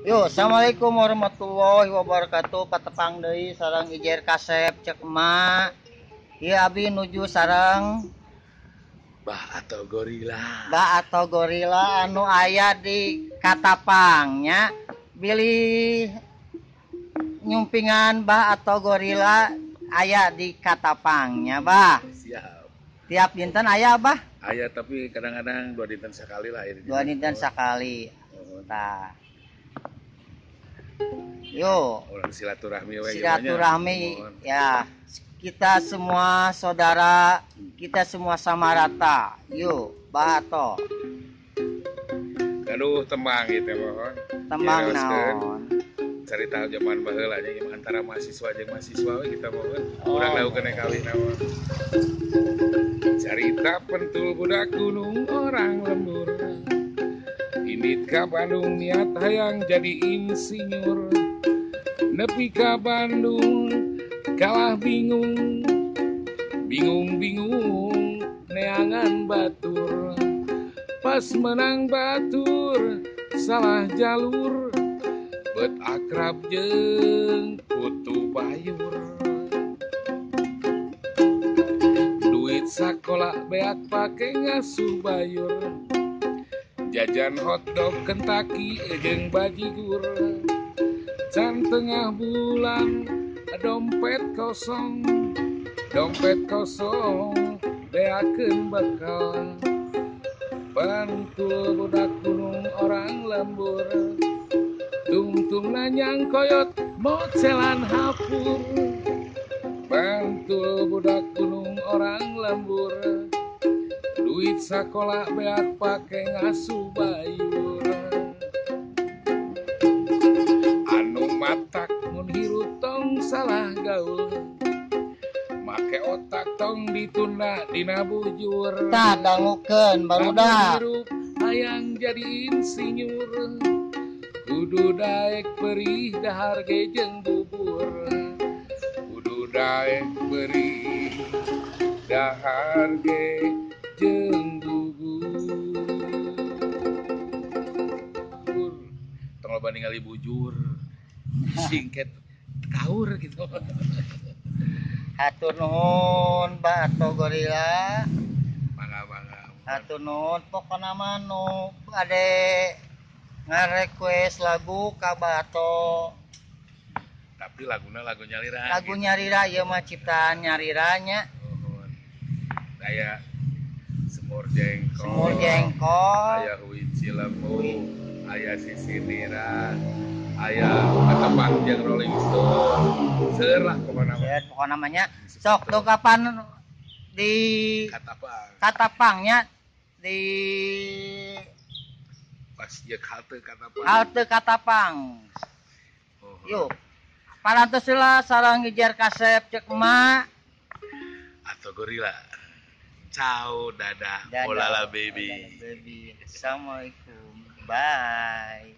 Yo, assalamualaikum warahmatullahi wabarakatuh. Patepang deui sareng Ijer Kasep cek emak. Ieu abi nuju sareng Bah atau Gorila. Bah atau Gorila anu aya di Katapang nya. Bilih nyumpingan Bah atau Gorila aya di Katapang nya, Bah. Siap. Tiap dinten aya, Bah? Aya, tapi kadang-kadang 2 dinten sekali lah. 2 dinten sekali. Tah. Yo, orang silaturahmi we, silaturahmi ya. Kita semua saudara, kita semua sama rata. Yo, Bah Ato. Aduh, tembang gitu mohon. Tembang naon? Cerita zaman baheula nya antara mahasiswa jeung mahasiswa we kita mohon. Urang lakukeun kawin naon. Carita pentul budak gunung orang lembur. Indit ka Bandung niat hayang jadi insinyur. Nepi ka Bandung kalah bingung. Bingung-bingung neangan batur. Pas menang batur salah jalur. Bet akrab jeung kutu bayur. Duit sakola beak pake ngasuh bayur. Jajan hotdog Kentucky jeung bajigur. Can tengah bulan dompet kosong. Dompet kosong beakeun bekal. Bantul budak gunung orang lembur. Tungtung nanyang koyot mocelan hapur. Bantul budak gunung orang lembur. Duit sakola beak pake ngasuh bayur. Anu matak mun hirup tong salah gaul. Make otak tong ditunda dina bujur. Tah dangukeun barudak. Hirup hayang jadi insinyur. Kudu daek perih dahar ge jeung bubur. Kudu daek perih dahar ge jeung bubur. Tong loba ningali bujur. Singket kaur gitu. Hatur nuhun Bah atau Gorila. Mangga-mangga. Hatur nuhun pokona mah nu ade ngarequest lagu ka Bah Ato. Tapi laguna lagu nyalira. Lagu gitu. Nyalira ieu mah ciptaan nyalira nya. Nuhun. Aya Semur Jengkol. Semur Jengkol. Aya Hui Cilemu, aya Sisinira, aya Katapang jeung Rolling Stone. Seueur lah pokona mah. Seueur pokona mah nya. Sok tuh kapan di Katapang. Katapangnya di pas jeung halte Katapang. Halte Katapang. Oh. Yuk. Parantos heula sareng Ijer Kasep cek emak atau Gorila. Ciao, dadah, dadah. Olala baby. Olala baby. Assalamualaikum. Bye.